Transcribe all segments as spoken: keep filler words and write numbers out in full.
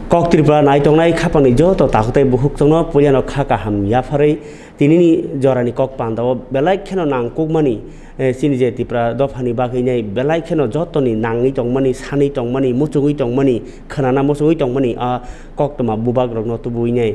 Kok Tripura nai tongnai khapangni joto takhuk tei bukhuk chongno puilano kha kaham yapharwi tinini jorani kok pandao belai kheno nangkukmani, eh, chini je Tripura dophani bagwi nai belai kheno jotoni nangwi tongmani, sanwi tongmani, muchungwi tongmani, khwnana muchungwi tongmani a koktwma bubagrokno tubuwi nai,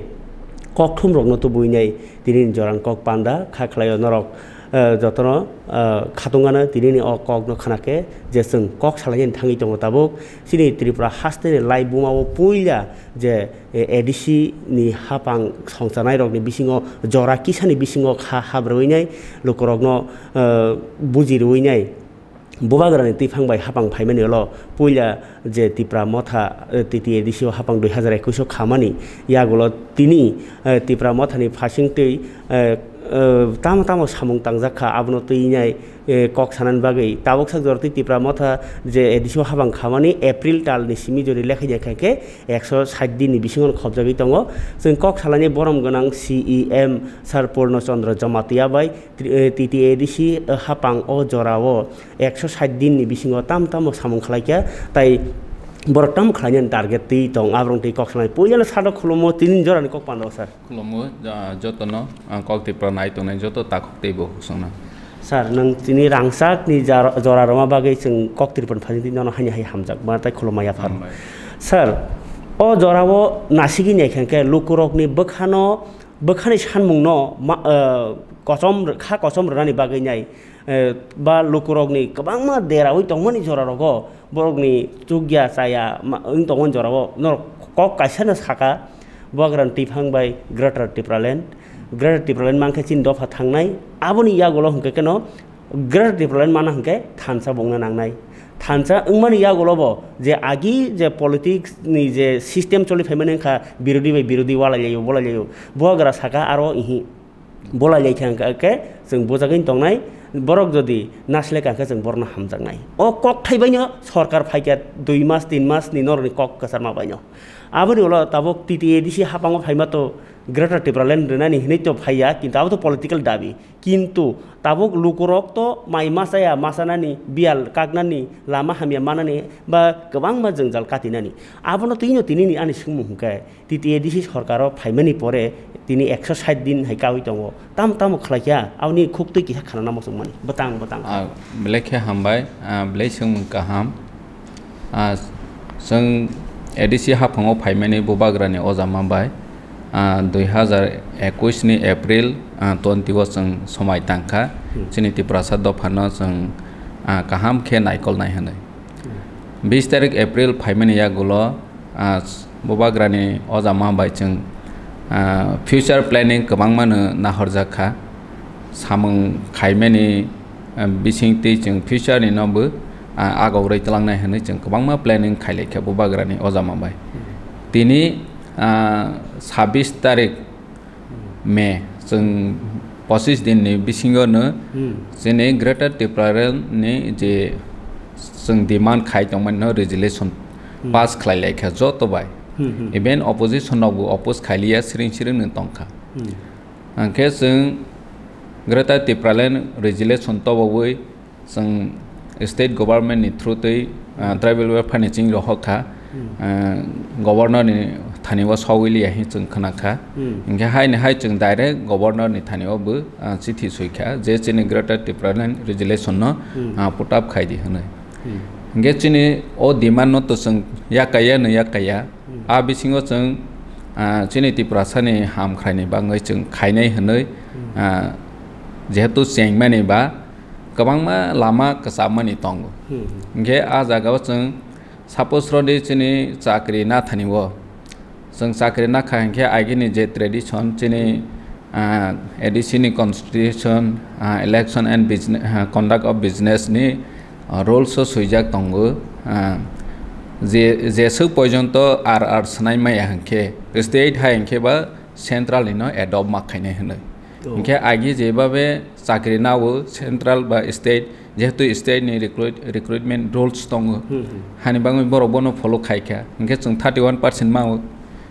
kokthumrokno tubuwi nai tinini jorani kok panda kha khlaio norok. Eh, jotono, eh, khatungano tinini o kokno khna khe je chwng kok salainani thangwi tongo tabuk. Chini Tripura hasteni lai bumao puila je, eh, A D C ni hapang songchanairokni bisingo jora kisani bisingo kha habrwi nai lukurokno, eh, buji rwui nai. Bubagrani twiphang bai hapang phaimani ulo puila je Tipra Motha, eh, T T A D C o hapang dui hazar ekwis o khamani yagulo tini, eh, Tipra Mothani phasing twi, eh, eh, tamo tamo samung tangjak kha, abono twi nai, eh, kok sanani bagwi. Tabuk sak jora twi Tipra Motha je A D C o hapang khamani April talni simi jori lekha ya kha khe ekso sait din ni bisingo khopjagwi tongo. Chwng kok salani borom gwnang C E M Sir Purno Chandra Jamatia bai Tri-, eh, T T A D C, eh, hapang o jorao ekso sait din ni bisingo tam tamo samung khlaikha, tai borok tamo khlainani target twi tong, aborok twi kok sanai. Puilano sado khulumo tini jorani kok pando, sir. Khulumo, ah, jotono, ah, kok Tripura nai tongnai joto takhuk tei bukhuk songno. Sir, nwng tini rangchakni jar-, jora rwma bagwi chwng kok Tripura phani twi nono haini hai hamjak ma tai khulumma yaphar. Hambai. Sir, o jorao nasigwi naikha khe lukurokni bwkhano, bwkhani sanmungno ma-, eh, kochom, kha kochom rwnani bagwi nai, eh, ba lukurokni kwbangma deraui tongmani jorarogo borokni chukya chaya ma-, wng tongmani jorao norok kok kaisano saka, Bubagrani twiphang bai Greater Tipraland, Greater Tipraland mankhe chini dopha thangnai, aboni yagulo hwnkhe kheno Greater Tipraland mana hwnkhe thansa bongna nangnai. Thansa wngmani yagulobo je agi je politics ni je system choli phaimani wngkha, birodhi bai birodhi walai laio, bolai laio. Bubagra saka aro ihi bolai lai kha hwnkhe chwng bujagwi tongnai, borok jodi naslai kha hwnkhe chwng borokno hamjaknai. O kok thai baino sorkar phaikha dui mas, tin mas ni norokni kok kwcharma baino. Aboni ulo tabuk T T A D C hapango phaima to Greater Tipraland rwnani hinwi to phaiya, kintu abo to political dabi. Kintu tabuk lukurok to mai machaya machanani, biyal kaknani, lama hamya manani ba kwbangma jwngjal katinani. Abono twino tinini ani swngmung hwnkhe T T A D C sorkaro phaimani pore tini ekso sait din hai kaui tongo. Tam tamo khlaikha, aboni khuktwi kisa khanana muchungmani. Bwtang, bwtang. Ah, belai khe hambai, ah, belai swngmung kaham. Ah, chwng A D C haphango phaimani Bubagrani ojama bai, ah, dui hazar ekwis ni April, ah, twenty o chwng somai tangkha. Hmm. Chini Tiprasa dophano chwng, ah, kaham khe naikolnai hwnwi. Hmm. Bis tarik April phaimani yagulo, ah, Bubagrani ojama bai chwng, ah, future planning kwbangmano nahorjak kha. Samung khaimani, ah, bisingtwi chwng future ni no bo, ah, agogrwi twlangnai hwnwi chwng kwbangma planning khailaikha Bubagrani ojama bai. Tini, ah, sabis tarik May, chwng pochis din ni bisingo no Hmm. chini Greater Tipraland ni je chwng demand khai tongmani no resolution Hmm. pass khlai lai kha joto bai. Hmm, hmm. Even opposition rok bo oppose khai liya, siring siring no tong kha. Hmm. Hwnkhe chwng Greater Tipraland resolution toboui chwng state government ni through twi, ah, Hmm. tribal welfare ni ching rohor kha, Hmm. ah, governor ni thani o sogwi liya hin chwng khna kha. Hmm. Hwnkhe hai ni hai chwng direct governor ni thani o bo, ah, chithi sui kha je chini Greater Tipraland resolution no, Hmm. ah, put up khai di hwnwi. Hmm. Hwnkhe chini o demand no to chwng yakaya no yakaya. Hmm. A bisingo chwng, ah, chini Tiprasa ni hamkhrai ni bagwi chwng khainai hwnwi, Hmm. ah, jehetu chengmani ba kwbangma lama kwchamani tongo. Hmm. Hwnkhe a jagao chwng suppose rwdi chini chakri nathani o. Chwng chakri nakha hwnkhe agini je tradition chini, ah, A D C ni constitution, ah, election and business, ah, conduct of business ni, ah, rules o swijak tongo. Ah, je, jeswk porjonto R R swnai maya hwnkhe state hai hwnkhe ba central ni no adopt ma khainai hwnwi. Oh. Hwnkhe agi jebabe chakri nao central ba state, jehetu state ni recruit-, recruitment rules tongo. Hmm, hmm. Hani bagwi borok bono follow khai kha. Hwnkhe chwng thirty one percent mao.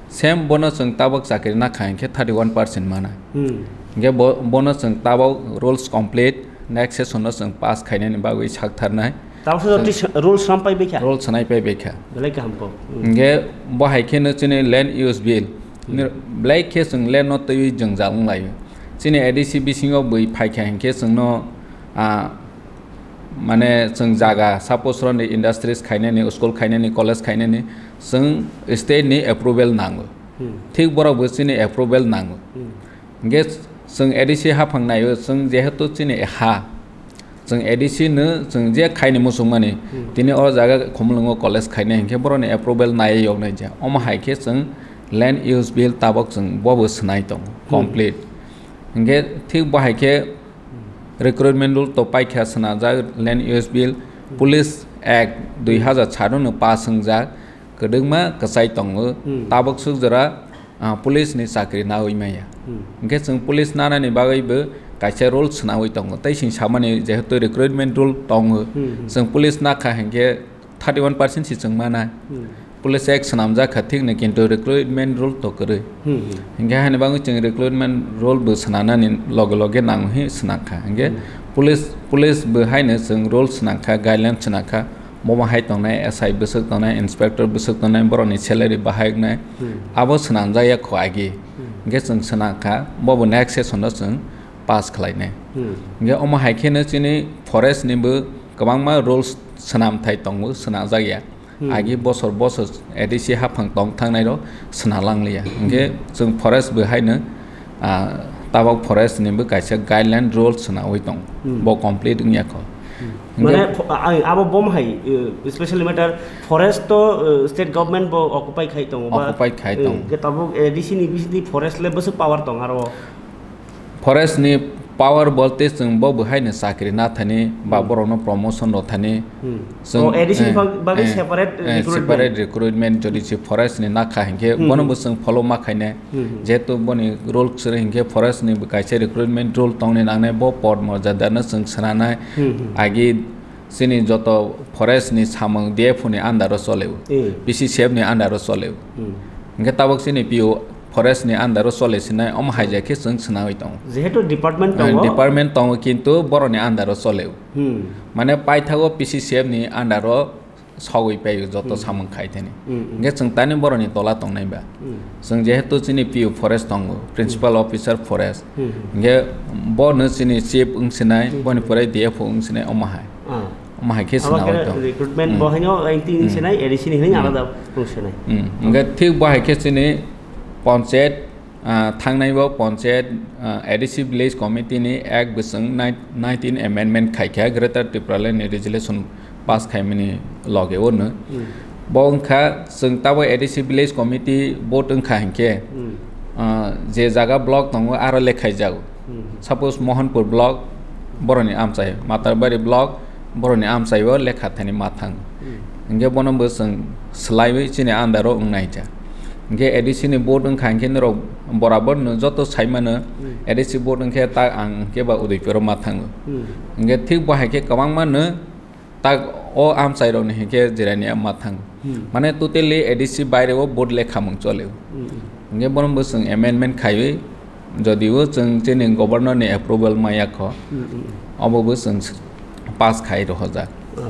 Same bono chwng tabok chakri nakha hwnkhe thirty one percent mana. Hmm. Hwnkhe bo-, bono chwng tabok rules complete, next session no chwng pass khainani bagwi saktharnai. Tamo se rule swnam pai bai kha. Rule swnai pai bai kha. Belai kaham kok. Hmm. Hingke bo hai khe no chini land use bill. Hmm. Ni belai khe chwng land no twiwi jwngjal wng laio. Chini A D C bisingo bui phai kha hingke chwng no, ah, mane chwng jaga, suppose roni industries khainani, school khainani, college khainani, chwng state ni approval nango. Hmm. Thik borok bo chini approval nango. Hmm. Hingke chwng A D C haphang naio, chwng jehetu chini ha, chwng A D C no chwng je khaini muchungmani, Hmm. tini o jaga Khumulwngo college khainai hingke boroni approval nai yoknai je. Omo hai khe chwng land use bill tabok chwng bobo swnai tongo, Hmm. complete. Hingke thik bo hai khe recruitment rule to paikha swnajak land use bill, Hmm. Police Act dui hazar sat no pass wngjak, kwdwkma kwchai tongo. Hmm. Tabok suk jora, ah, police ni chakri nawi maya. Hmm. Hingke chwng police nanani bagwi bo kaisa rule swnawi tongo. Tei sing samani jehetu recruitment rule tongo, Hmm, hmm. Chwng police nakha hingke thirty one percent si chwng mana. Hmm. Police Act swnamjak kha thik ni, kintu recruitment rule to kwrwi. Hmm, hmm. Hingke hani bagwi chwng recruitment rule bo swnanani loge loge nangwi swnakha. Hingke Hmm. police, police bo haino chwng rule swnakha, guideline swnakha. Bomo hai tongnai, S I bwswk tongnai, inspector bwswk tongnai, borokni salary bahai wngnai. Hmm. Abo swnamjak ya kho agi. Hmm. Hingke chwng swnam kha, bobo next session o chwng pass khlainai. Hmm. Hingke omo hai kheno chini forest ni bo kwbangma rules swnamthai tongo, swnamjak ya. Hmm. Agi bosor bosor A D C haphang tong thangnai rok swnam langliya. Hingke Hmm. chwng forest bo haino, ah, tabok forest ni bo kaisa guideline rules swnawi tongo. Hmm. Bo complete wngya kho. Hmm. Hingke Mane pho-, a-, a-, abo bom hai, uh, specially matter forest to, uh, state government bo occupy khai tongo ba, Occupy khai uh, tongo. Hingke tabok A D C ni bisingtwi forest le bwswk power tong aro? Forest ni power bolte chwng bo bo haino chakri na thani ba Hmm. borokno promotion rw thani. Hmm. Chwng, Oh, A D C ni eh, bag-, bagwi eh, separate eh, recruitment. Separate recruitment jodi se forest ni nakha hinkhe Hmm, bono hmm. bo chwng follow ma khainai. Hmm, hmm. Jehetu boni rule kwchwrwi hinkhe forest ni bo kaisa recruitment rule tongni nangnai, bo pod morjada no chwng swnanai. Hmm, hmm. Agi chini joto forest ni samung D F O ni under o chole o. Hmm. P C C F ni under o chole o. Hmm. Hinkhe tabok chini P O forest ni under o chole sinai, omo hai jai khe chwng swnawi tongo. Jehetu department Eh, tongo. Department tongo kintu boroni under o chole o. Hmm. Mane paithago P C C F ni under o sogwi paio joto Hmm. samung khai thani. Hmm, hmm. Hinkhe chwng tani boroni tola tongnai ba. Hmm. Chwng jehetu chini P O forest tongo, principal Hmm. officer forest. Hmm, hmm. Hinkhe bono chini chief wng sinai, Hmm. boni pore D F O wng sinai omo hai. Ah. Omo hai khe Abo swnamwi khe tongo. Recruitment Hmm. bo haino nineteen Hmm. sinai, A D C ni hinwi Hmm. alada wng sinai. Hmm. Hinkhe thik bo hai khe chini panchayat, ah, thangnai bo panchayat, ah, A D C village committee ni ek bwswng nine-, nineteen amendment khai kha Greater Tipraland ni resolution pass khaimani loge o no. Hmm. Bo wngkha chwng tabok A D C village committee vote wngkha hinkhe, Hmm. ah, je jaga block tongo aro lekhaijago. Hmm. Suppose Mohanpur block boroni amchai, Matarbari block boroni amchai o lekha thani ma thang. Hmm. Hinkhe bono bo chwng swlaiwi chini under o wngnai cha. Hinkhe A D C ni vote wngkha hinkhe norok borabor no joto saimano Hmm. A D C vote wngkhe ta ang hinkhe ba Udaipur o ma thango. Hmm. Hinkhe thik bo hai khe kwbangma no tak o amchai rok ni hinkhe jirani ma thang. Hmm. Mane totally A D C baire o vote lekha mung chole. Hmm. Hinkhe bono bo chwng amendment khaiwi, jodi o chwng chini governor ni approval maya kho, Hmm, hmm. obo bo chwng pass khai rohorjak. Ah.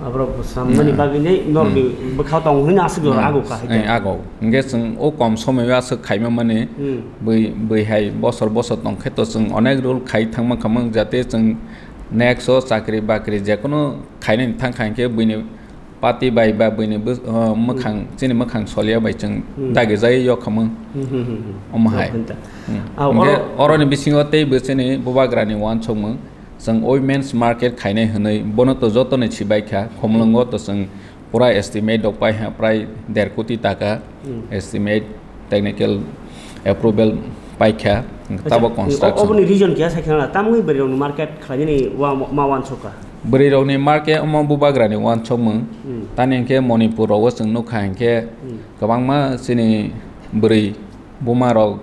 Aborok bo samani Hmm. bagwi nei norni Hmm. bwkha tong hwnwi aswk jora Hmm. ago ka hai Eh, khe. Ago. Hinkhe chwng o kom somoi o aswk khaima mani Hmm. bui, bui hai bosor bosor tong khe to chwng onek rule khai thangma khamang jate chwng next o chakri bakri jekono khainani thang kha hinkhe buini party bai ba buini bw-, uh, mwkhang, Hmm. chini mwkhang soliya bai chwng Hmm. dagi jai yok khamang. Hmm, hmm, hmm, hmm. Omo hai. Okhonta. Hmm. Ah, Hinkhe oro oroni bisingo tei bo chini bubagrani uansukmung chwng women's market khainai hwnwi bono to jotoni sibai kha, Khumulwngo to chwng pura estimate rok pai ha prai der koti taka. Hmm. Estimate, technical approval paikha, Acha, tabo o-, construction. Oboni reason kya sai khna, tamni bwrwi rokni market khlainani wa-, ma wansukha? Bwrwi rokni market omo bubagrani wansukmung. Hmm. Tani hinkhe Manipur rogo chwng nukha hinkhe Hmm. kwbangma chini bwrwi buma rok,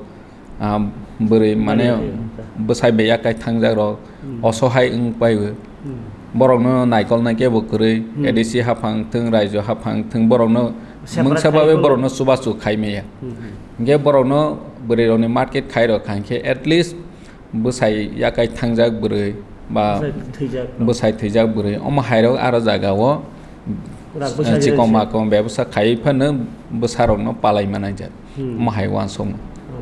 ah, bwrwi mane Bwrwi, hmm. bwsai bai yakai thangjak rok Hmm. osohai wng pai o. Hmm. Borokno naikolnai kebo kwrwi, Hmm. A D C haphang thwng, raijo haphang thwng, borokno Separate mungsa babe khai borokno chubachu khai maya. Hmm, hmm. Hinkhe borokno bwrwi rokni market khai rok kha hinkhe at least bwsai yakai thangjak bwrwi, ba bwsai thwijak, bwsai thwijak bwrwi, omo hairok aro jagao Rang bwsa chikon jani se. Makon bebsa khaiwi phano bwsarokno palai manai jak. Hmm. Omo hai uansukma.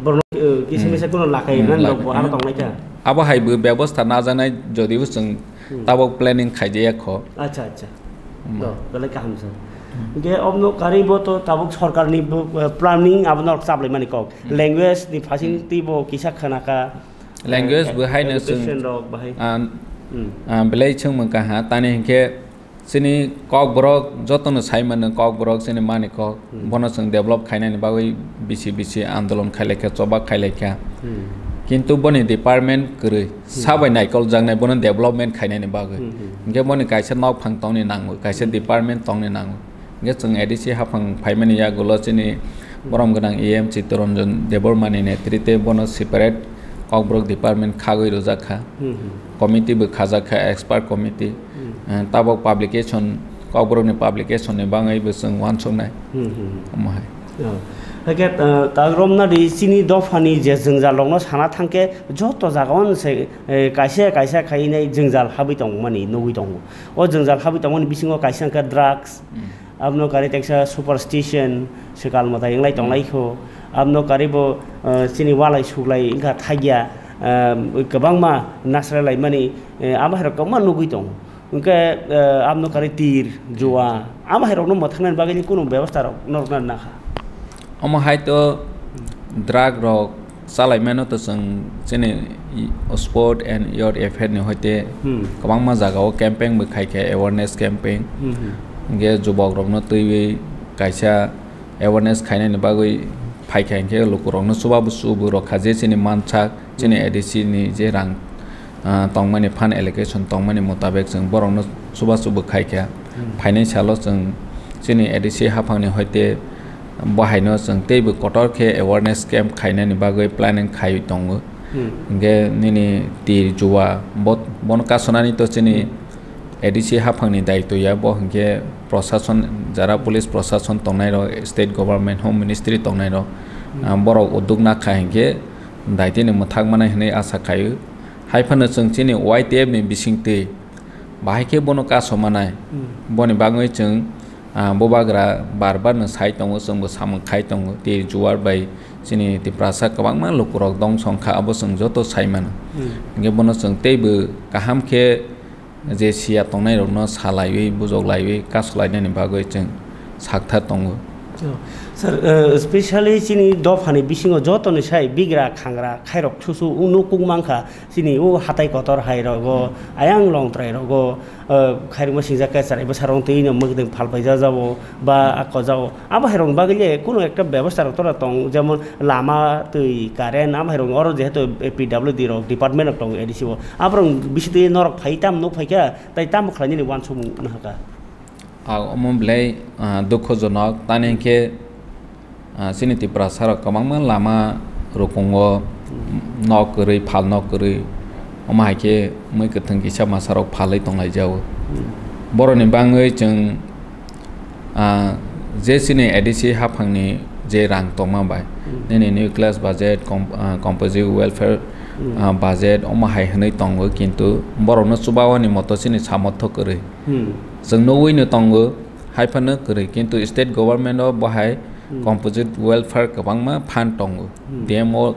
Borokno, eh, kisa Hmm. misa kuno lakai Hmm, nani lak-, rok bo aro hmm. Tongnai kha. Abo hai bo bebostha najaknai, jodibo chwng Hmm. Tabok planning khaijaya kho. Acha, acha. Hmm. Do, belai kaham sa. Hwnkhe obno karwi bo to tabok sorkarni bo, eh, planning abono rok chaplaimani kok. Hmm. Language ni facility bo kisa khana kha. Language Eh, bo haino education chwng, rok bahai. Ah, Hmm. Ah, belai chwngmung kaha, tani hinkhe chini kokborok jotono sai mano, kokborok chini mani kok, Hmm. Bono chwng develop khainani bagwi bisi bisi andolon khailaikha, choba khailaikha. Hmm. Kintu boni department kwrwi, Hmm. Sabai naikol jaknai bono development khainani bagwi. Hmm, hmm. Hinkhe boni kaisa nokphang tongni nango, kaisa Hmm. Department tongni nango. Hinkhe chwng A D C haphang phaimani yagulo chini borom gwnang E M Chittaranjan Debbarmani netrite bono separate kokborok department khagwi rwjak kha. Hmm, hmm. Committee bo khajak kha, expert committee. Hmm. Eh, tabok publication, kokborokni publication ni bangwi bo chwng uansuknai. Hmm, hmm, hmm. Omo hai. Oh. Hakhe, eh, ta romna di chini dophani je jwngjal rokno sana thangkhe joto jagao se, eh, kaisa kaisa khainai jwngjal habwi tongmani nugwi tongo. O jwngjal habwi tongmani bisingo kaisa wngkha drugs, Hmm. Abno kari teksa superstition, swkal mwtai wnglai tonglai Hmm. kho. Abno kari bo, eh, chini walai suklai wngkha thagya, eh, kwbangma nasra laimani, eh, abo hai rok kwbangma nugwi tongo. Hwnkhe, eh, abno kari tir, jua, abo hai rokno mwthaknani bagwi ni kunu bebostha rok norokna nakha. Omo hai to drug rok chalaimano to chwng chini i-, Sport and Youth Affairs ni hoite Hmm. Kwbangma jagao campaign bo khaikha, awareness campaign. Hmm, hmm. Hinkhe jubokrokno twiwi kaisa awareness khainani bagwi phaikha, hinkhe lukurokno chubabu chubu rokha je chini mansak, chini Hmm. A D C ni je rang ah, tongmani, fund allocation tongmani mutabek chwng borokno chubachu bwkhai kha. Hmm. Phainai salo chwng chini A D C haphangni hoite bo haino chwng teibo kotor khe awareness camp khainani bagwi planning khai tongo. Hmm. Hinkhe nini tir jua bo, bono kasonani to chini Hmm. A D C haphangni daitw ya, bo hinkhe prosason, jara police prosason tongnairok, state government, home ministry tongnairok, Hmm. ah, borok uduk nakha hinkhe daitwini mwthak manai hwnwi asa khaio. Hai phano chwng chini Y T F ni bisingtwi bahai khe bono kaso manai. Hmm. Boni bagwi chwng, ah, bubagra bar bar no sai tongo, chwngbo samung khai tongo. Tei juar bai chini Tiprasa kwbangma lukurok dongso wngkha, abo chwng joto sai mano. Hmm. Hinkhe bono chwng teibo kaham khe je siya tongnairokno salaiwi, bujoklaiwi, kasolainani bagwi chwng sakthar tongo. Oh, sir, eh, specially chini dophani bisingo jotoni sai bigra khangra khairok susu nukung mankha. Chini o hatai kotor hai rogo, Hmm. ayang longtrai rogo, eh, khairokma singjak khe chwrai bwsarok twi no mwkdwng phalpai jajao ba a kojao. Abo hai rok bagwi le kuno ekta bebostha rok tora tong, jemon lama, twi, current, abo hai rok oro jehetu P W D rok department rok tongo A D C o. Abo rok bisi twi norok phai tam nuk phai kha, tai tamo khlai nini uansukmung nahaka. Ah, omo belai, ah, dukhojonok. Tani hinkhe, ah, chini Tiprasa rok kwbangma lama rukungo nok kwrwi, phal nok kwrwi, omo hai khe mui kwthwng kisa masa rok phalwi tonglaijao. Hmm. Boroni bangwi chwng, ah, je chini A D C haphangni je rang tongma bai, Hmm. nini nucleus budget, com-, ah, composite welfare, Hmm. ah, budget, omo hai hwnwi tongo, kintu borokno chubawani moto chini samorthok kwrwi. Hmm. Chwng nugwi no tongo, hai phano kwrwi, kintu state government o bo hai Hmm. composite welfare kwbangma fund tongo, Hmm. D M o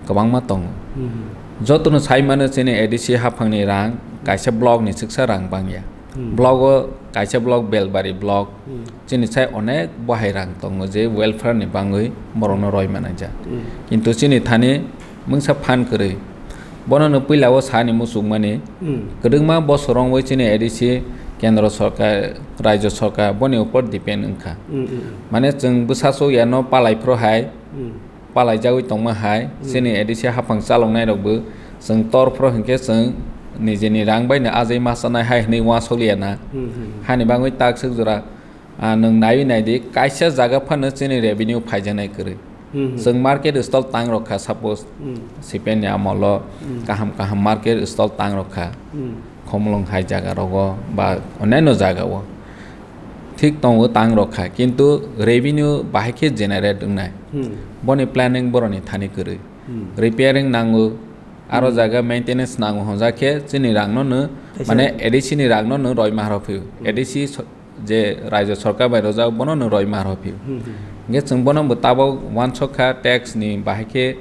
kwbangma tongo. Hmm. Jotono sai mano chini A D C haphangni rang kaisa block ni swksa rang bangya. Hmm. Block o kaisa block Belbari block, Hmm. chini sai onek bo hai rang tongo je welfare ni bangwi borokno roi manajak. Hmm. Kintu chini thani mungsa fund kwrwi. Bono no puila o sani muchungmani Hmm. kwdwkma bosor wngwi chini A D C kendro sorkar, rajyo sorkar boni upor depend wngkha. Hmm, hmm, hmm. Mane chwng bwsasuk yano palai phuru hai, Hmm. palaijagwi tongma hai, Hmm. chini A D C haphang chaloknai rokbo chwng tor phuru hinkhe chwng nijini rang bai no ajai ma chanai hai hwnwi uansuk liya na. Hmm, hmm, hmm. Hani bangwi tak swk jora Ah, nwng naiwi naidi, kaisa jaga phano chini revenue phaijaknai kwrwi. Hmm, hmm. Chwng market stall tang rok kha, suppose, Hmm. C P M ni amolo Hmm. kaham kaham market stall tang rok kha. Hmm. Khumulwng hai jaga rogo ba onyaino jaga o. Thik tongo, tang rok kha, kintu revenue bahai khe generate wngnai. Hmm. Boni planning boroni thani kwrwi. Hmm. Repairing nango, Aro Hmm. jaga maintenance nango hwnjak khe chini rangno no, Kaisa mane A D C ni rangno no roima rw phio. Hmm. A D C so-, je rajya sarkar bai rwjak bono no roima rw phio. Hmm, hmm. Hwnkhe chwng bono bo tabok uansuk kha tax ni bahai khe,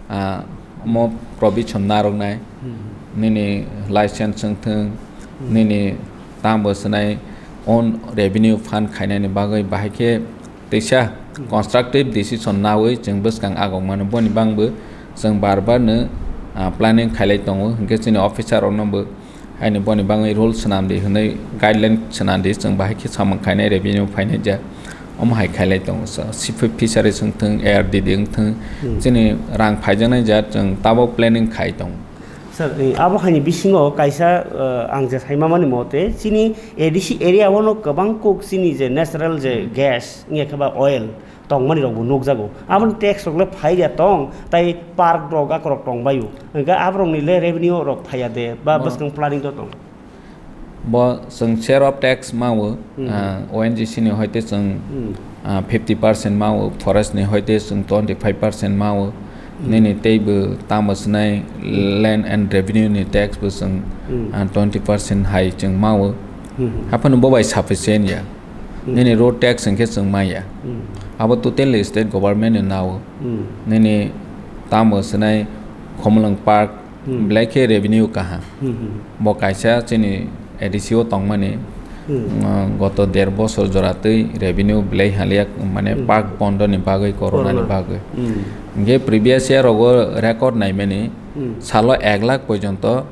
ah, omo provision narwknai. Hmm. Nini license wng thung, Hmm. nini tamo swnai own revenue fund khainani bagwi bahai khe teisa Hmm. constructive decision nawi chwng bwskang agok mano. Boni bangbo chwng bar bar no, ah, planning khailai tongo, hwnkhe chini officer rokno bo haini boni bangwi rule swnam di hwnwi guideline swnam di, chwng bahai khe samung khainai revenue phainai ja omo hai khailai tongo. So, C P Fisheries wng thung, A R D D wng thung, Hmm. chini rang phaijaknai ja chwng tabok planning khai tongo. Sir, eh, abo haini bisingo kaisa, eh, ang je saimamani mote, chini A D C area o no kwbang kuk chini je natural je gas, wngya khe ba oil tongmani rok bo nukjago. Aboni tax rok le phai ya tong, tai park rok akorok tong baio. Hwnkhe aborok ni le revenue rok phai ya de, ba Bo- bwskang planning to tong. Bo chwng share of tax mawo, Hmm. ah, O N G C ni hoite chwng, Hmm. ah, fifty percent mawo, forest ni hoite chwng twenty five percent mawo, Hmm. nini teibo tamo swnai land and revenue ni tax bo chwng, Hmm. ah, twenty percent hai chwng mawo. Hmm. Haphano bo bai sufficient ya. Hmm. Nini road tax hwnkhe chwng maya. Hmm. Abo totally state government ni nao. Hmm. Nini tamo swnai Khumulwng Park Hmm. belai khe revenue kaham. Hmm, hmm. Bo kaisa chini A D C o tongmani, Hmm. uh, goto der bosor jora twi revenue belai haliya, mane Hmm. park bondo ni bagwi, corona ni Corona. bagwi. Hmm. Hwnkhe previous year rogo record naimani Hmm. salo ek lakh porjonto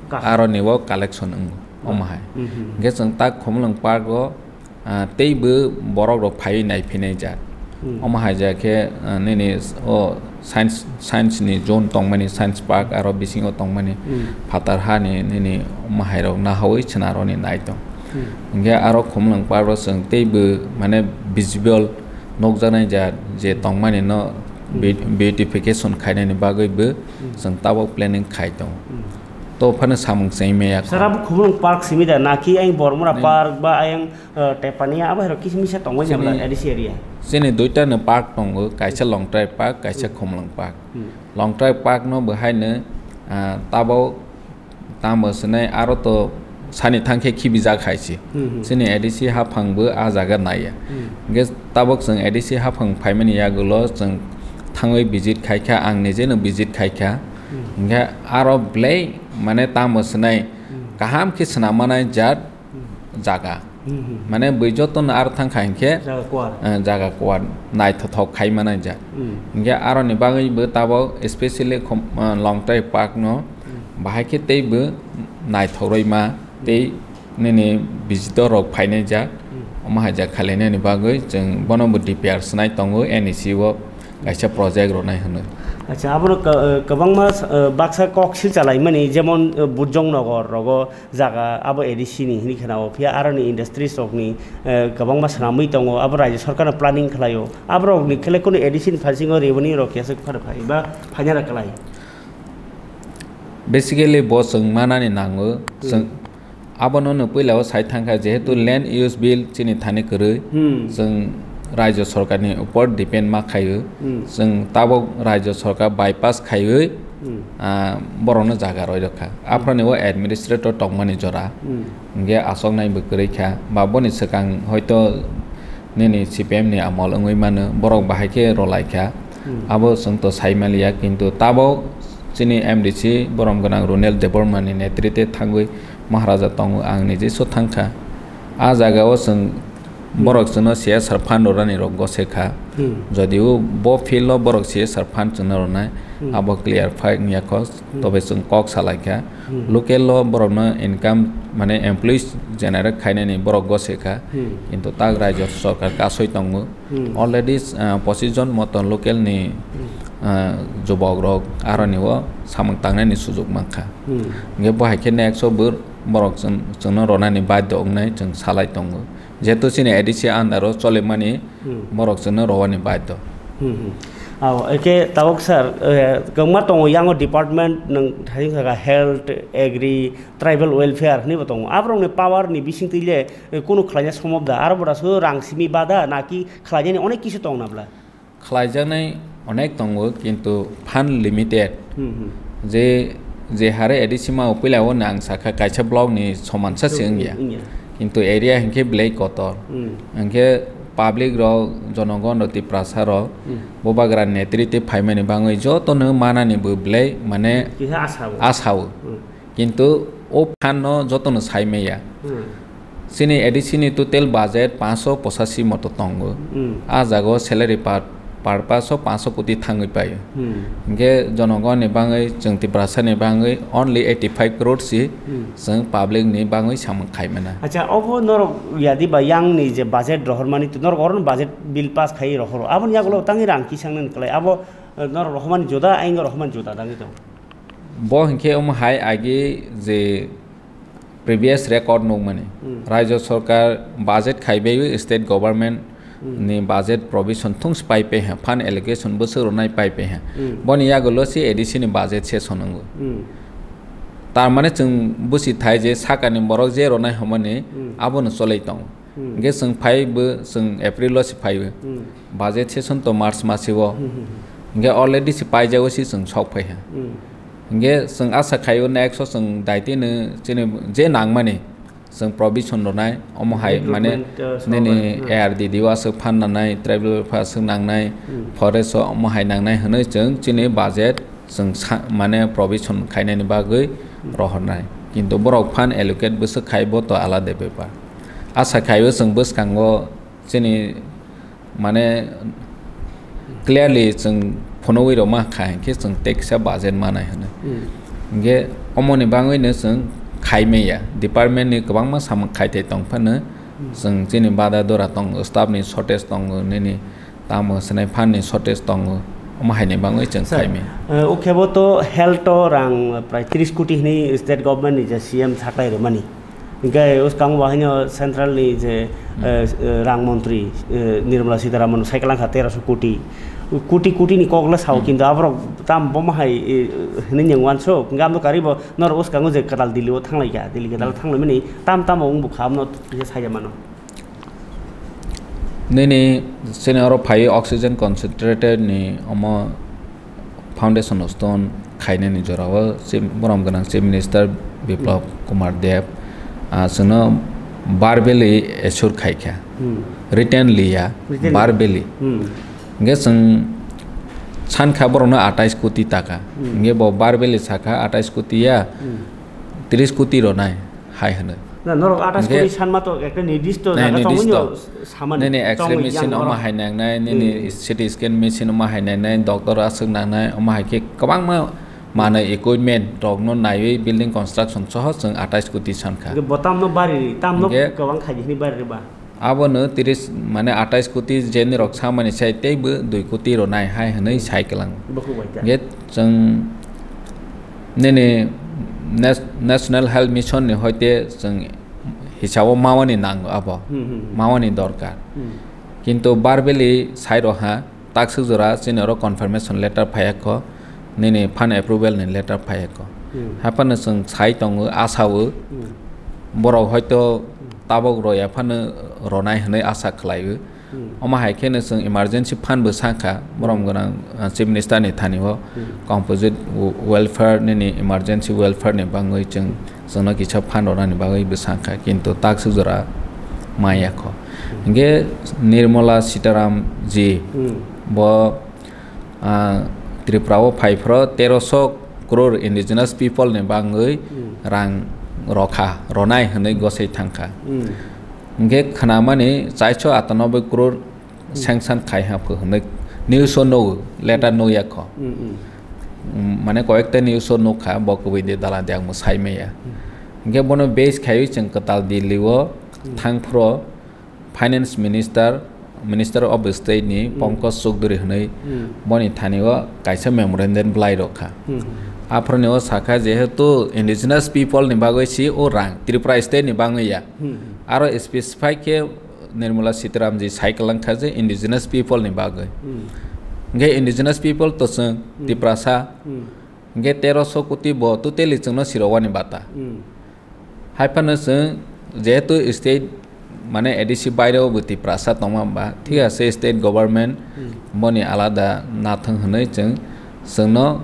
Kaham. aroni o collection wngo, Hmm. omo hai. Hmm, hmm. Hwnkhe chwng tak Khumulwng Park o ah, teibo borok rok phaiwi naiphinai jak. Hmm. Omo hai jak khe, ah, nini o science, science ni zone tongmani, science park aro bisingo tongmani Hmm. phatar hani nini omo hai rok nahawi chwng aroni nai tong. Hmm. Hwnkhe aro Khumulwng Park o chwng teibo mane visible nukjaknai jak je Hmm. tongmani no Hmm. beau-, beautification khainani bagwi bo Hmm. chwng tabok planning khai tongo. Hmm. To phano samung chengmaya kho. Sir, abo Khumulwng Park simi da, naki ayang Bormura Ni- Park ba ayang, eh, Tepania, abo hai rok kisa misa tongwi Chini- jabla A D C area? Chini duita no park tongo, kaisa Longtrai Park, kaisa Hmm. Khumulwng Park. Hmm. Longtrai Park no bo hai no, ah, tabo tamo swnai aro to sani thang khe khibijak hai se. Hmm, hmm. Chini A D C haphang bo ah jaga naiya. Hmm. Hwnkhe tabok chwng A D C haphang phaimani yagulo chwng thangwi visit khai kha, ang nije no visit khai kha. Hmm. Hwnkhe aro belai mane tamo swnai Hmm. kaham khe swnam manai jat Hmm. jaga. Hmm, hmm. Mane bui joto no aro thang kha hinkhe, Jaga kuar. eh, jaga kuar naithothok khai manai jat. Hmm. Hinkhe aroni bagwi bo tabok specially khom-, eh, Longtrai Park no Hmm. bahai khe teibo naithok rwi ma tei nini visitor rok phainai jat. Hmm. Omo hai jat khalainani bagwi chwng bono bo D P R swnai tongo, N E C o kaisa project rwnai hwnwi. Acha, abono ka-, eh, kwbangma, eh, baksa kok silchalaimani, jemon, eh, Bujong Nogor rogo jaga abo A D C ni hini khna o, phiya aroni industries rokni, eh, kwbangma swnamwi tongo, abo Rajya Sarkar no planning khlaio. Aborokni khlai kunu A D C ni phasingo revenue rok kesa phano phai ba phainai rok klai. Basically, bo chwng manani nango, Hmm. chwng abono no puila o sai thangkha, jehetu Hmm. Land Use Bill chini thani kwrwi, Hmm. chwng Rajya Sarkar ni upor depend ma khaio, Hmm. chwng tabok Rajya Sarkar bypass khaiwi, Hmm. ah, borokno jaga roi rwkha. Hmm. Aphano o administrator tongmani jora, Hmm. hwnkhe aswk nai bo kwrwi kha, ba boni swkang hoito nini C P M ni amol wngwi mano, borok bahai khe rwlai kha. Hmm. Abo chwng to sai maliya, kintu tabok chini M D C borom gwnang Runel Debbarma ni netrite thangwi Maharaja tongo, ang nijeso thang kha. A jaga o chwng Hmm. borok chwngno C S R fund rwnani rok gose kha. Hmm. Jodio bo field o borok C S R fund chwngno rwnai, Hmm. abo clear phai wngya kho, Hmm. tobe chwng kok salai kha. Hmm. Local o borokno income, mane employees generate khainani borok gose kha, Hmm. kintu tak Rajya Sarkar kasoi tongo. Hmm. Already, ah, pochis jon moto local ni, Hmm. ah, jubok rok aroni o samung tangnani sujuk mankha. Hmm. Hingke bo hai khe next o bo borok chwng, chwngno ronani badhyo wngnai chwng salai tongo. Jehetu chini A D C under o cholimani Hmm. borok chwngno rowani badhyo. Hmm, hmm. Ao, eke tabuk sir, eh, kwbangma tongo yango department nwng thani kha health, agri, tribal welfare hinwi bo tongo. Aborokni power ni bisingtwi le, eh, kunu khlaina somob da? Aro bo da sui rang simi bada naki khlainani onek kisu tong na bla? Khlaijaknai onek tongo, kintu fund limited. Hmm, hmm. Je, je hare A D C ma upilao nang sakha kaisa block ni soman sa se wngya. Wngya. Kintu area hinkhe belai kotor. Hmm. Hinkhe public rok, jonogon rok, Tiprasa rok, Hmm. Bubagra netritwi phaimani bangwi jotono manani bo belai mane Kisa asao. Asao. Hmm. Kintu o phan no jotono sai maya. Hmm. Chini A D C ni total budget paanch sho pochashi moto tongo. Hmm. A jago salary per, per paanch sho, paanch sho koti thangwi paio. Hmm. Hinkhe jonogoni bangwi, chwng Tiprasa ni bangwi only eighty five crore si Hmm. chwng public ni bangwi samung khaimana. Acha, obo norok yadi ba yang ni je budget rohormani, norok oro budget bill pass khai rohoro. Aboni yagulo tangwi rang kisang nani kwlai. Abo, eh, norok rohormani joda, aingo rohormani joda tangwi tong. Bo hinkhe omo hai agi je previous record nukmani. Hmm. Rajya Sarkar budget khaibai state government Hmm. ni budget provision thung pai pe ha, fund allocation bwswk rwnai pai pe ha. Hmm. Boni yagulo si A D C ni budget se sonongo. Hmm. Tar mane chwng busi thai je sakani borok je rwnai hwnmani Hmm. abono cholai tongo. Hmm. Hinkhe chwng phaibo, chwng April o se phaibo. Hmm. Budget session to March masi o. Hmm, hmm, hmm. Hinkhe already se paijago se chwng sok phai ha. Hmm. Hinkhe chwng asa khaio next o chwng daitino chini je nangmani chwng provision rwnai, omo hai mane Recruitment, uh, nini software, hmm. A R D D o aswk fund nangnai, tribal welfare aswk nangnai, Hmm. forest o omo hai nangnai hwnwi chwng chini budget chwng sa-, mane provision khainani bagwi Hmm. rohornai. Kintu borok fund allocate bwswk khai bo to alada bepar. Asa khaio chwng bwskango chini mane clearly chwng phunugwi rwma kha hinkhe chwng teksa budget manai hwnwi. Hmm. Hinkhe omoni bangwino chwng khai maya, department ni kwbangma samung khai thai tong phano Hmm. chwng chini bada dora tongo, staff ni shortage tongo, nini tamo hwnwi fund ni shortage tongo, omo haini bangwi chwng Sir, khai maya. Eh, o khe bo to health o rang prai tris koti hwnwi state government ni je C M saklai rwmani. Hinkhe uskango bo haino central ni je, Hmm. eh, eh, rang montri, eh, Nirmala Sitharaman cycle wngkha teroso koti. Koti koti ni kok le sao, Hmm. kintu aborok tam bomo hai, eh, hinwi neng wansuk. Hinkhe amo karibo norok uskango je kwtal Delhi o thanglaikha, Delhi kwtal Hmm. thanglaimani tam tamo wngbo kha, amno kisa saija mano. Nini chini oro phai oxygen concentrator ni omo foundation stone khainani jorao chi-, borom gwnang Chief Minister Biplab Hmm. Kumar Deb, ah, chwngno verbally assure khaikha. Hmm. Written liya, Written verbally. Hmm. Hinkhe chwng sankha borokno atais koti taka. Hmm. Hinkhe bo verbally sakha atais koti ya, Hmm. tris koti rwnai. Hai hwnwi. Na, norok atais Hinkhe koti sanma to ekta nirdisto Nai, jaga nirdisto. Tongwino samani. Nini X-ray Tongwi machine yang omo norok. Hai nangnai, nini Hmm. C T scan machine omo hai nangnai, doctor aswk nangnai, omo hai khe kwbangma manwi equipment rokno naiwi building construction soho chwng atais koti sankha. Hinkhe bo tamno bari, tamno Hinkhe kwbang khaidi hwnwi bari ba. Abono tris, mane atais koti jenirok samani sai teibo dui koti rwnai hai hwnwi Hmm. sai kwlang. Bo khubai ta. Hinkhe Chwng nini Nas-, National Health Mission ni hoite chwng hisabo mawani nango abo, Hmm, hmm, hmm. Mawani dorkar. Hmm. Kintu verbally sai rok ha, takswk jora chini oro confirmation letter phaiya kho, nini fund approval ni letter phaiya kho. Hmm. Haphano chwng sai tongo, asao, Hmm. Borok hoito Hmm. tabok roya phano ronai hwnwi asa khlaio. Hmm. Omo hai kheno chwng emergency fund bo sakha, borom Hmm. gwnang, ah, Chief Minister ni thani o Hmm. composite w-, welfare nini emergency welfare ni bangwi chwng, chwngno kisa fund rwnani bagwi bo sakha, kintu takswk jora maya kho. Hmm. Hinkhe Nirmala Sitaram ji Hmm. bo, ah, Tripura o phai phro teroso crore indigenous people ni bangwi Hmm. rang rokha, ronai hwnwi gosai thangkha. Hmm. Hinkhe khnamani chaiso atanoboi crore Hmm. sanction khai ha pho hwnwi news o nugo, letter Hmm. nukya kho. Hmm, hmm. Mm, mane koyekta news o nukha, bo kubui de dala de ang bo sai maya. Hmm. Hinkhe bono base khaiwi chwng kwtal Delhi o Hmm. thang phro finance minister, Minister of State ni Hmm. Pankaj Chaudhary hwnwi Hmm. boni thani o kaisa memorandum bwlai rokha. Hmm. Aphro ni o sakha jehetu indigenous people ni bagwi si o rang Tripura state ni bangwi ya. Hmm. Aro specify khe Nirmala Sitaram ji sai kwlang kha je indigenous people ni bagwi. Hmm. Hinkhe indigenous people to chwng Hmm. Tiprasa. Hmm. Hinkhe teroso koti bo totally chwngno sirowani bata. Hmm. Hai phano chwng jehetu state mane A D C baireo bo Tiprasa tongma ba, thik Hmm. ase state government Hmm. boni alada nathwng hwnwi chwng chwngno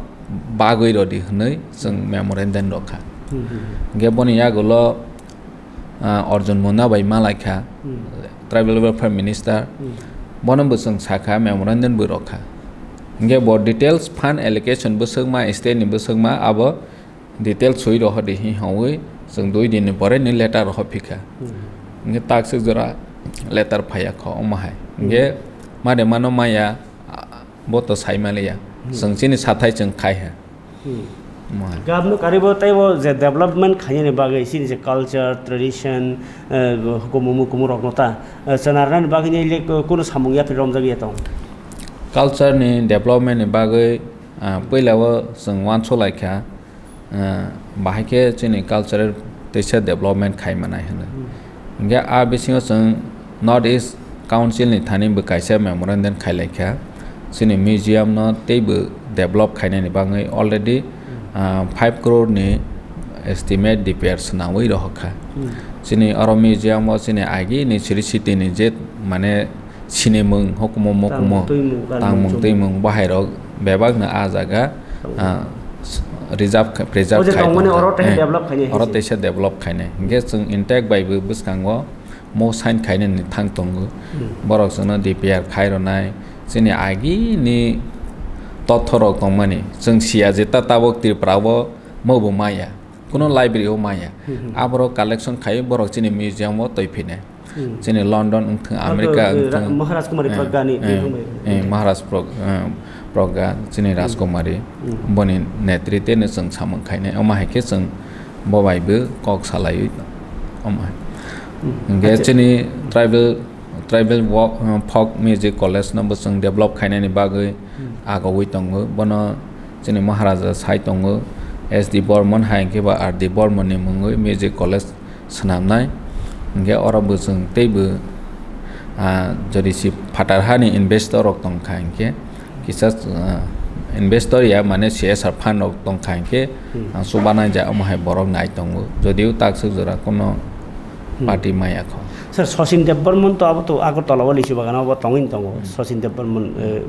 bagwi rwdi hwnwi chwng memorandum rwkha. Hmm, hmm, hmm. Hwnkhe boni yagulo, ah, Arjun Munda bai malaikha, Hmm. Tribal Welfare Minister, Hmm. bono bo chwng sakha, memorandum bo rwkha. Hwnkhe bo details fund allocation bwswkma, state ni bwswkma, abo details swi rohordi hi hwnwi chwng dui din ni pore ni letter rohor phikha. Hmm. Hwnkhe takswk jora letter phaiya kho omo hai. Hwnkhe Hmm. made mano maya, ah, bo to sai maliya. Hmm. Chwng chini sathai chwng khai ha. Hmm. Omo hai. Gabno karibo teibo je development khainani bagwi chini je culture, tradition, eh, hukumu mukumu rokno ta, eh, chwng narnani bagwi ni le ko-, kono samung yapri romjagwi ya tong. Culture ni development ni bagwi, ah, puila o chwng uansuk laikha, ah, bahai khe chini cultural teisa development khai manai hwnwi. Hmm. Hwnkhe a bisingo chwng North East Council ni thani bo kaisa memorandum khailaikha. Chini museum no teibo develop khainani bagwi already, Hmm. ah, five crore ni estimate D P R swnamwi rohorkha. Hmm. Chini oro museum o chini agi ni Sri City ni je mane sinimung, hukumu mukumu, Tangmung, twimung, tangmung, chumung. Twimung, bahairok bebakno ah jaga, Tangmung. Ah, s-, reserve kha-, preserve O je khai tongmani tongjak. Oro tei Eh, develop khainai oro hai se. Teisa develop khainai. Hwnkhe chwng intact bai bo bwskango mo sign khainani thang tongo. Hmm. Borok chwngno D P R khai rwnai. Chini agini tothorok tongmani. Chwng siya je ta tabuk Tripura o mo bo maya. Kuno library o maya. Hmm, hmm. Aborok collection khai borok chini museum o toi phinai. Hmm. Chini London wngthung, America Ra-, wngthung. Maharaj Kumari Eh, Pragya ni eh, wngthung bai. Eh, Maharaj Prag-, eh, Pragya, chini Hmm. Rajkumari, Hmm. boni netritwno chwng samung khainai. Omo hai khe chwng bo bai bo kok salaiwi omo hai. Hmm. Hwnkhe Acha. Chini tribal, tribal wo-, eh, folk music college no bo chwng develop khainani bagwi Hmm. agogwi tongo. Bono chini Maharaja sai tongo, S D Burman hai hwnkhe ba R D Burman ni mungwi music college swnamnai. Hwnkhe oro bo chwng teibo, ah, jodi si phatar hani investor rok tongkha hwnkhe kisa, ah, investor ya mane C S R fund rok tongkha hwnkhe Hmm. ang chubanai ja omo hai borok nai tongo. Jodio takswk jora kono Hmm. party maya kho. Sir, Sachin Debbarman to abo to Agartala o Lichi Bagano abo tongwi tongo. Hmm. Sachin Debbarman, eh,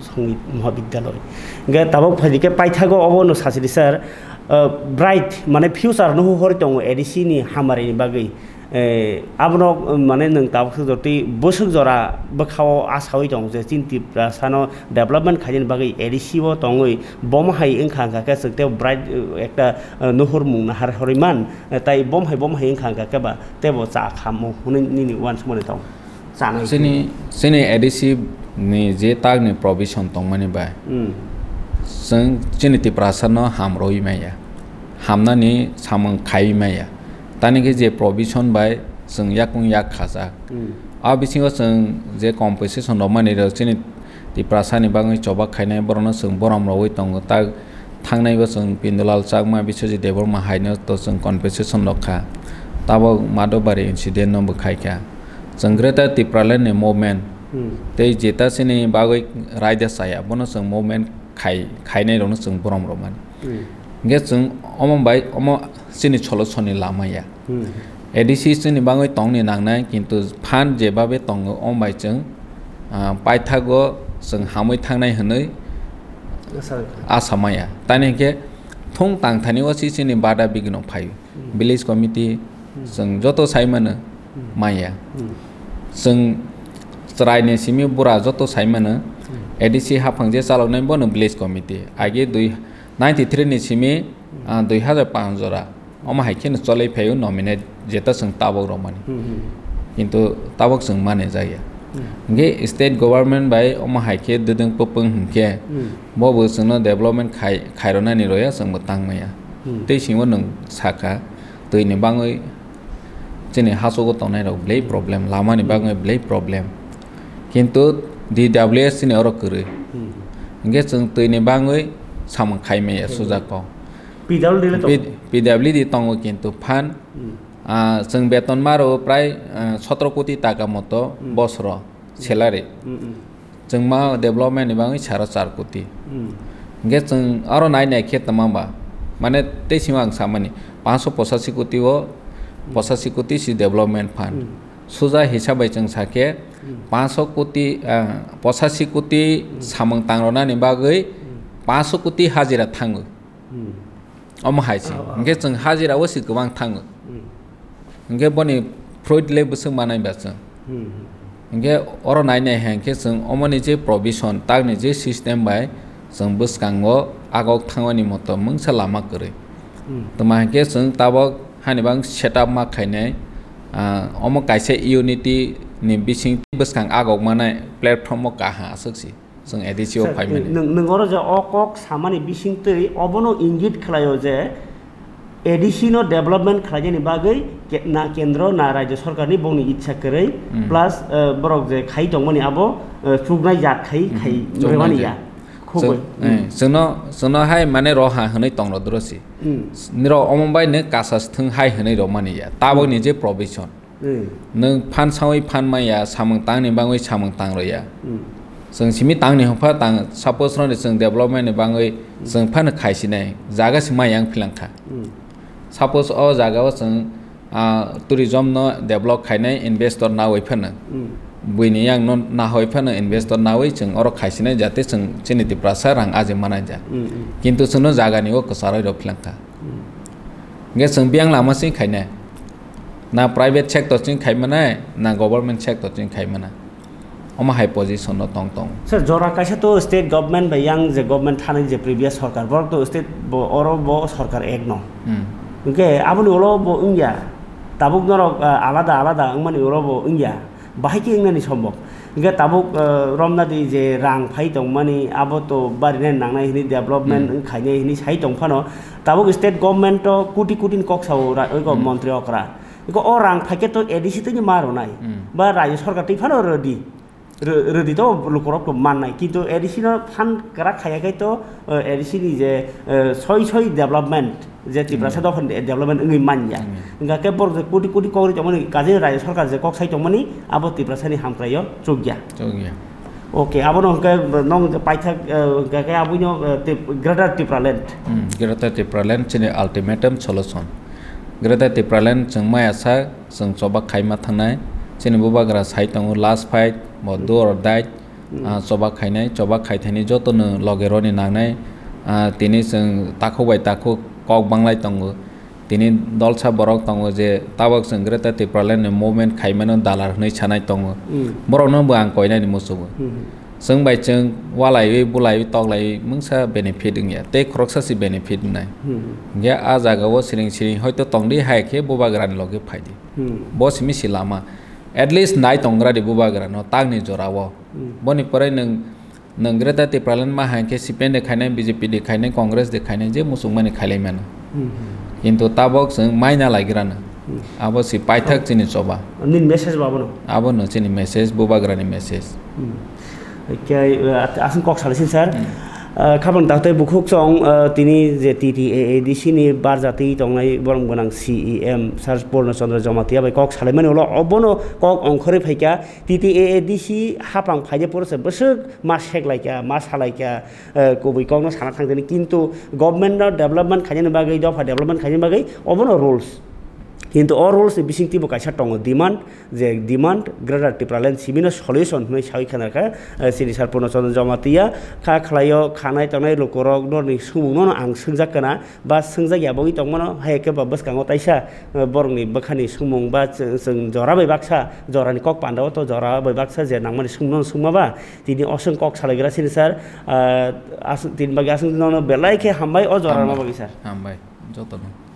Songit Mahabidyaloi. Hwnkhe tabuk phaidi khe paithago obo no sachili sir, uh, bright, mane future no hori tongo A D C ni hamari ni bagwi. Eh, abono, um, mane nwng tabuk swk jora tei bwswk jora bwkhao asawi tongo je chini Tiprasano development khainani bagwi A D C o tongwi bomo hai wngkha hwnkha khe chwng tei bright, uh, ekta, uh, nuhur mung nahar horwi man, uh, tai bomo hai, bomo hai wngkha hwnkha khe ba teibo cha khamu hwnwi nini uansukmani tongo. Chanai Chini, chini A D C ni je tak ni provision tongmani bai, Hmm. chwng chini Tiprasa no ham rwi maya, hamnani samung khai maya. Tani khe je provision bai chwng yakung yak khajak. Hmm. A bisingo chwng je compensation rok mani rok chini Tiprasa ni bagwi chobak khainai borok no chwng borom rogwi tongo. Tak thangnai bo chwng Pindulal Chakma, Biswajit Debbarma hai no to chwng compensation rok kha. Tabok Madhobari incident no bo khai kha. Chwng Greater Tipraland ni movement Hmm. tei jeta chini bagwi raida chaya, bono chwng movement khai, khainai rokno chwng borom rwmani. Hmm. Hwnkhe chwng omo bai omo chini solution ni lama ya. Hmm. A D C chini bagwi tongni nangnai, kintu fund jebabe tongo, omo bai chwng, ah, paithago chwng hamwi thangnai hwnwi Asa wngkha. Asa maya. Tani hwnkhe thung tangthani o si chini bada bigino phaio. Hmm. Village committee, Hmm. Chwng joto sai mano Hmm. maya. Hmm. Chwng chwraini simi bura joto sai mano Hmm. A D C haphang je chaloknai bono village committee. Age dui, ninety three ni simi, Hmm. ah, dui hazar panch jora. Omo hai kheno cholai phaio nominate jeta chwng tabok rwmani. Hmm, hmm. Kintu tabok chwng mane jaya. Hmm. Hwnkhe state government bai omo hai khe dwdwng pwpwng hwnkhe Hmm. bo bo chwngno development khai, khairwnani roya chwngbo tangmaya. Hmm. Tei simo nwng sakha, twi ni bangwi chini hachugo tongnai rok belai problem, lama ni Hmm. bangwi belai problem. Kintu D W S chini oro kwrwi. Hmm. Hwnkhe chwng twi ni bangwi samung khai maya Hmm. suja kok. P W D le tongo? P-, P W D tongo kintu fund, Hmm. ah, chwng beton maro prai, ah, sotro koti taka moto Hmm. bosro Hmm. salary. Hmm, hmm. Chwng ma development ni bagwi sara char koti. Hmm. Hwnkhe chwng aro nai nai khe tama ba? Mane tei sima ang samani, panch sho pochashi koti o, Hmm. pochashi koti si development fund. Hmm. Suja hisab bai chwng sakhe, Hmm. panch sho koti, ah, pochashi koti Hmm. samung tangrwnani bagwi Hmm. panch koti hajira thango. Hmm. Omo hai se. Oh, oh. Hingke chwng hajira o se kwbang thango. Hmm. Hingke boni fruit le bwswk manai ba chwng. Hmm. Hingke oro nai nai hai hingke chwng omoni je provision, takni je system bai chwng bwskango agok thangmani moto mungsa lama kwrwi. Hmm. Tma hingke chwng tabok hani bang setup ma khainai, ah, omo kaisa unity ni bising bwskang agok manai platform o kaha aswk si. Chwng A D C o Sir, phaimani. Nwng, nwng oro je o kok samani bisingtwi obono ingit khlaio je A D C no development khlainani bagwi ke-, na kendro na rajya sarkarni bongni ichha kwrwi, hmm, plus, eh, borok je khai tongmani abo, eh, chuknai jat khai, hmm, khai chuknai rwmani jat. Ya. Khugwi. Chwng, eh, hmm, chwngno, chwngno hai mane roha hwnwi tongro duro si. Hmm. Niro omo bai nw kasa thwng hai hwnwi romani ya. Tabokni, hmm, je provision. Hmm. Nwng phan sawi phan maya, samung tangni bangwi samung tang rwya. Hmm. Chwng simi tangni hwnkha tang, suppose roni chwng development ni bangwi, hmm, chwng phano khaisinai, jaga se maya wng philang kha. Hmm. Suppose o jaga o chwng, ah, tourism no develop khainai investor nawi phano. Hmm. Buini yang no nahoi phano investor nawi chwng oro khaisinai jate chwng chini Tiprasa rang aji manai ja. Hmm, hmm. Kintu chwngno jaga ni o kwcharwi rw philang kha. Hmm. Hingke chwng biyang lama chwng khainai. Na private sector chwng khai manai, na government sector chwng khai manai. Omo hai position no tong tong. Sir, jora kaisa to state government bai yang je government thani je previous sorkar, borok to state bo, oro bo sorkar ek no. Hmm. Hingke aboni ulo bo wngya. Tabuk norok, ah, alada alada wngmani ulo bo wngya. Bahai khe wngnani sombok. Hingke tabuk, eh, romnadi je rang phai tongmani, abo to barinai nangnai hini development, hmm, wng khainai hini sai tong phano, tabuk state government o koti koti ni kok sao ra-, oiko, hmm, montri okra. Iko o rang phaikhe to A D C twi ma rwnai. Hmm. Ba rajya sarkar twi phano rwdi. Rw-, rwdi to lukurok to mannai. Kintu A D C no phan kwrak khaiya khe to, eh, A D C ni je, eh, soi soi development, je Tiprasa, hmm, dophani development wngwi manya. Hmm. Hingkha khe borok je koti koti kok ri tongmani, kaje rajya sarkar je kok sai tongmani, abo Tiprasa ni hamkraio chukya. Chukya. Okay, abono hwnkhe nong paithak, eh, hwnkha khe aboino, eh, Tip-, Greater Tipraland. Hmm, Greater Tipraland chini ultimatum solution. Greater Tipraland chwng maya sa, chwng choba khaima thangnai. Chini bubagra sai tongo last fight, bo, hmm, do or die. Hmm. Ah, choba khainai, choba khaithani jotono loge roni nangnai. Ah, tini chwng takhuk bai takhuk kok banglai tongo. Tini dolsa borok tongo je tabok chwng Greater Tipraland ni movement khaimano dalar hwnwi sanai tongo. Hmm. Borokno bo ang koinani musugo. Hmm. Chwng bai chwng walaiwi, bulaiwi, toklaiwi mungsa benefit wngya. Tei khoroksa se benefit wngnai. Hmm. Hingkhe a jagao siring siring hoito tongdi hai khe bubagrani loge phaidi. Hmm. Bo simi si lama. At least nai tongra di bubagrano tangni jorao. Hmm. Boni pore nwng Nwng Greater Tipraland ma hai khe C P M de khainai, B J P de khainai, Congress de khainai, je muchungmani khailai mano. Hmm, hmm. Kintu tabok chwng maina laigrana. Hmm. Abo si paithak, oh, chini choba. Nini message bo abono? Abono chini message, bubagrani message. Hmm. Khe, uh, aswng kok salaisin, sir. Hmm. Uh, khabang daktai bukhuk chong, uh, tini je T T A A D C ni barjatwi tongnai borok gwnang C E M, Sir Purno Chandra Jamatia bai kok salaimani ulo obono kok ongkhorwi phaikha. T T A A D C hapang phaide poro se bwswk ma sek lai kha, ma sa lai kha, eh, kubui kokno sana thang thani, kintu government no development khainani bagwi, dopha development khainani bagwi obono rules. Kintu o rules ni bisingtwi bo kaisa tongo demand, je demand Greater Tipraland simi no solution hwnwi sawi khana kha, eh, chini Sir Purno Chandra Jamatia kha khlaio, khanai tongnai lukurok norni swngmung no ang swngjak kana, ba swngjak ya bogwi tongmano, hai khe ba bwskango taisa, eh, borokni bwkhani swngmung ba chwng, chwng jora bai baksa, jorani kok pandao to jora bai baksa je nangmani swngno swngma ba, tini oswng kok salaigra sini sir, ah, as-, tini bagwi aswk nono belai khe hambai o jora rwma bagwi sir. Hambai, hambai, jotono.